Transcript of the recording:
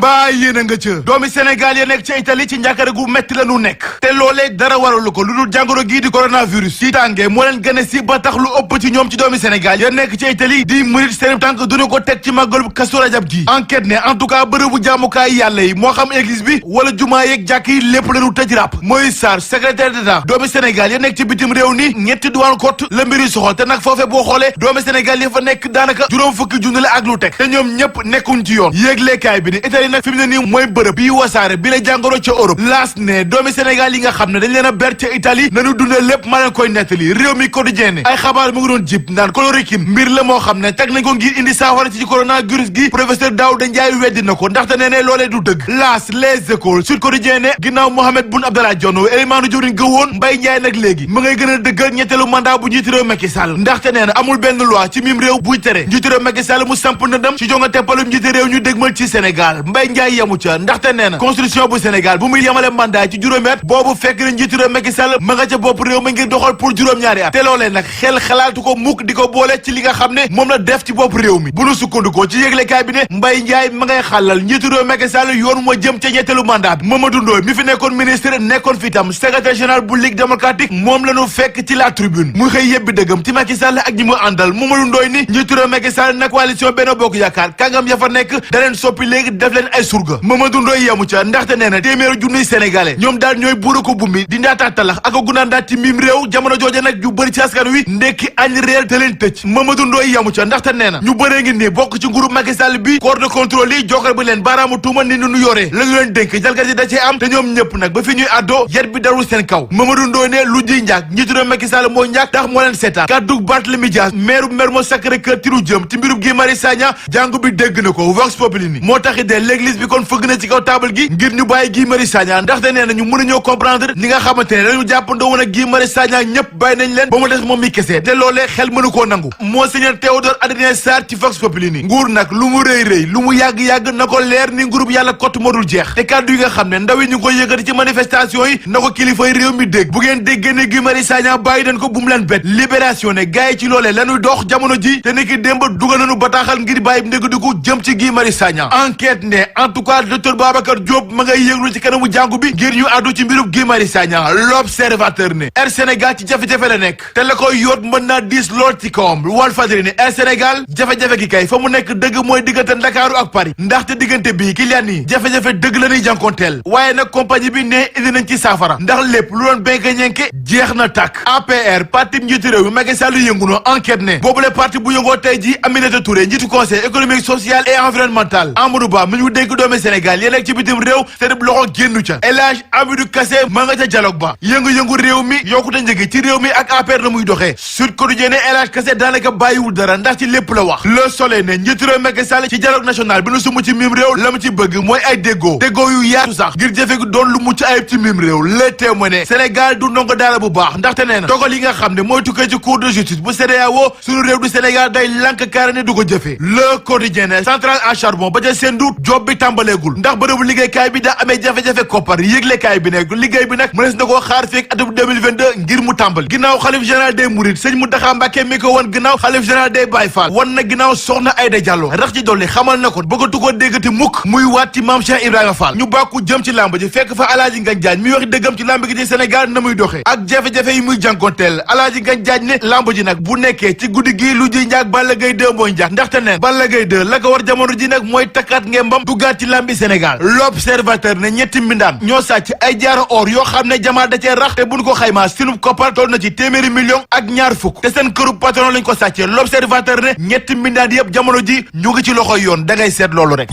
mbaa yéen a nga ca doomi Sénégal ya nekk ca Italie ci njàkkare gu metti la nu nekk te loolee dara waralu ko lu dul jàngoro gii di coronavirus tiitaange moo leen gën a si ba tax lu ëpp ci ñoom ci doomi Sénégal ya nekk ca Italie di murit seen tànk duñu ko teg ci màggalu Kazu Rajab gi enquête ne en tout cas bërëbu jaamukaay yàlla yi moo xam église bi wala jumaa yeeg jàkk yi lépp lañu tëj ràpp Moïse Sarr secrétaire d'État doomi Sénégal ya nekk ci bitim réew ni ñetti duwaan kott la mbiri soxal te nag foofe boo xoolee doomi Sénégal ya fa nekk daanaka juróom fukki junni la ak lu teg te ñoom ñëpp nekkuñ ci yoon yéegleekaay bi ni Italie nag fi mu ne nii mooy bërëb bii wasaare bi la jàngoro ca Europe laas ne doomi Sénégal yi nga xam ne dañ leen a ber ca Italie nañu dundee lépp maa leen koy nettali réew mi quotidien ne ay xabaar mu ngi doon jib naan chloroquine mbir la moo xam ne teg nañ ko ngir indi saafara ci coronavirus gi professeur Daouda Ndiaye weddi na ko ndaxte nee ne loolee du dëgg laas les écoles Sud Quotidien ne ginnaaw Mohamed Boun Abdallah Dionne élimaanu jëwriñ gëwoon Mbaye Ndiaye nag léegi mu ngay gën a dëggal ñetteelu mandat bu njiitu réew Macky Sall ndaxte nee na amul benn loi ci mim réew buy tere njiitu réew Macky Sall mu samp ndëndam ci jongante palum njiitu réew ñu dégmal ci Sénégal Mbaye Ndiaye yamu ca ndaxte nee na constitution bu Sénégal bu muy yemale mandat ci juróomi at boobu fekk na njiitu réew Macky Sall ma nga ca bopp réew ma ngir doxal pour juróom-ñaari at te loolee nag xel xalaatu ko mukk di ko boole ci li nga xam ne moom la def ci bopp réew mi bu nu sukkandikoo ci yëglekaay bi ne Mbaye Ndiaye ma ngay xàllal njiitu réew Macky Sall yoon moo jëm ca ñetteelu mandat bi Mamadou Ndoye mi fi nekkoon ministre nekkoon fi tam secrétaire général bu Ligue démocratique moom la ñu fekk ci la tribune muy xëy yebbi dëggam ci Macky Sall ak ñi mu àndal Mamadou Ndoye ni njiitu réew Macky Sall nag coalition Benno Bokk Yaakaar kàngam ya fa nekk da leen soppi léegi def leen ay surga Mamadou Ndoye yamu ca ndaxte nee na téeméeri junniy sénégalais ñoom daal ñooy buura ko bumbi di ndaataa talax ak a gunaandaat ci mim réew jamono jooje nag ñu bëri ci askan wi ndekki añ réel te leen tëj Mamadou Ndoye yamu ca ndaxte nee na ñu bëree ngi nii bokk ci nguuru Macky Sall bi corps de contrôle yi joxar bi leen baaraamu tuuma ni nu yoree la ñu leen dénk jalgati da cee am te ñoom ñëpp nag ba fi ñuy addoo yet bi darul seen kaw Mamadou Ndoye ne lu ji njaag njiitu réew Macky Sall moo njaag tax moo leen seetaan kàddu Barthélémy Dias maire Mermoz Sacré-Cœur ci lu jëm ci mbirum Guy Marius Sagna jàngu bi dégg na ko Vox Populi ni moo taxit de l'église bi kon fëgg na ci kaw table gi ngir ñu bàyyi Guy Marius Sagna ndaxte nee na ñu mënuñoo comprendre ni nga xamante ne dañu jàppandoo woon ak Guy Marius Sagna ñëpp bàyyi nañ leen ba mu des moom mi kese te loolee xel mënu koo nangu Monseigneur Théodore Adrien Sarr ci Vox Populi ni nguur nag lu mu rëy rëy lu mu yàgg-yàgg na ko leer ni nguurub yàlla kott modul jeex te kàddu yi nga xam ne ndaw yi ñu ngi koy yëkkati ci manifestation yi na ko kilifay réew mi dégg bu ngeen déggee ne Guy Marius Sagna bàyyi dañ ko bu mu leen bet libération ne gars yi ci loolee lañuy dox jamono ji te ni ki démb dugal nañu bataaxal ngir bàyyi ndégadiku jëm ci Guy Marius Sagna enquête ne en tout cas docteur Babacar Diop ma ngay yëglu ci kanamu jàngu bi ngir ñu àddu ci mbirub Guy Marius Sagna l'observateur ne Air Sénégal ci jafe-jafe la nekk te la koy yóot mën naa diis lool ci kawam Walf Fadjri ne Air Sénégal jafe-jafe gi kay fa mu nekk dëgg mooy diggante Ndakaaru ak Paris ndaxte diggante bii client yi jafe-jafe dëgg la ñuy jànkonteel waaye nag compagnie bi ne indi nañ ci saafara ndax lépp lu doon béyka ñenke jeex na tàkk APR parti njiitu réew mi Macky Sall yëngu na enquête ne boobule parti bu yëngoo tey ji Aminata Touré njiitu conseil économique social et environnemental Amadou Ba mi ñu dénk doomi Sénégal yéen ak ci bitim réew seen loxo génnu ca El Hadj Amidou Kassé ma nga ca dialogue ba yëngu-yëngu réew mi yokkute njëgi ci réew mi ak APR na muy doxee Sud Quotidien ne El Hadj Kassé daanaka bàyyiwul dara ndax ci lépp la wax Le Soleil ne njiitu réew Macky Sall ci dialogue national bi nu sumu ci mim réew la mu ci bëgg mooy ay déggoo yu yaatu sax ngir jëfe gi doon lu mucc ayib ci mim réew Le Témoin ne Sénégal du ndongo daara bu baax ndaxte nee na dogal yi nga xam ne mooy tukkee ci cour de justice bu CEDEAO suñu réew du Sénégal day lank kaara ne du ko jëfe Le Quotidien ne centrale à charbon ba ca seen duut job bi tàmbaleegul ndax bërëbu liggéeykaay bi daa amee jafe-jafe koppar yëglekaay bi ne liggéey bi nag mënees na koo xaar fii ak atum 2022 ngir mu tàmbali ginnaaw xalif général des Mourides sëñ Mountakha Mbacké mi ko wan ginnaaw xalif général des Baye Fall wan na ginnaaw soxna Aïda Diallo rax ci dolli xamal na ko bëggatu ko déggati mukk muy waat ci maam Cheikh Ibrahima Fall ñu bàkku jëm ci làmb ji fekk fa Alaaji Ngagne Diagne mi wax dëggam ci làmb gi ci Sénégal na muy doxee ak jafe-jafe yi muy jànkonteel Alaaji Ngagne Diagne ne làmb ji nag bu nekkee ci guddi gi lu ji njaag Balla Gaye 2 mooy njaag ndaxte neen Balla Gaye 2 la ko war jamono ji nag mooy takkaat ngembam duggaat ci làmbi Sénégal L'Observateur ne ñetti mbindaan ñoo sàcc ay jaaro or yoo xam ne jamaa da cee rax te buñ ko xaymaa sinub koppar toll na ci téeméeri million ak ñaar fukk te seen këru patron lañ ko sàccee L'Observateur ne ñetti mbindaan yëpp jamono ji ñu ngi ci loxoy yoon da ngay seet loolu rek